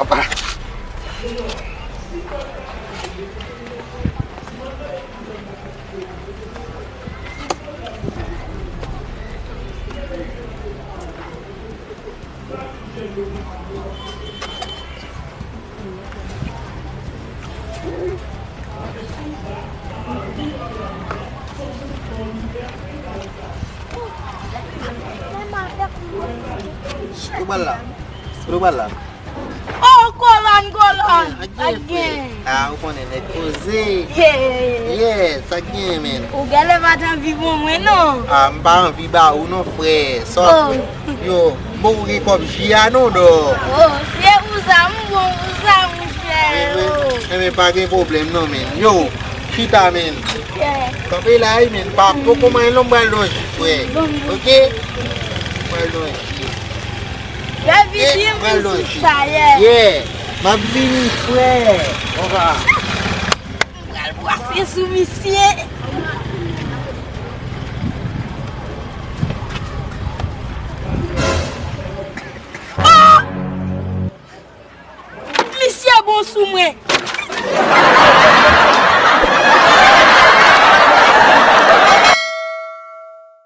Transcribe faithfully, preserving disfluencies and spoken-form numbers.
Apa. Kote w pral la? Kote w pral la? Oh, kolòn, kolòn. Sa k gen, frè? Ah, ou konnen nèg poze. Yeah. Yeah, sa k gen, men? Ou genlè pa t anvi bon mwen, non? Ah, m pa anvi ba ou non, frè. Sòt. Oh. Yo, bon, ou gen kòb ji a non, dò. Oh, se pou sa m bon pou sa, monchè. Men, men, oh, men, men pa gen pwoblèm non, men. Yo, chita, men. Yeah. Kanpe la, wi, men. Pa, poko manyen non, m pral ba w ji, frè. Bon, bon. Oke? M pral ba w ji. Yo, vini, m pral ba w ji. Sa, yeah. Yeah. M ap vini, frè. Konsa. M pral brase sou misye. Oh! Misye bon sou mwen.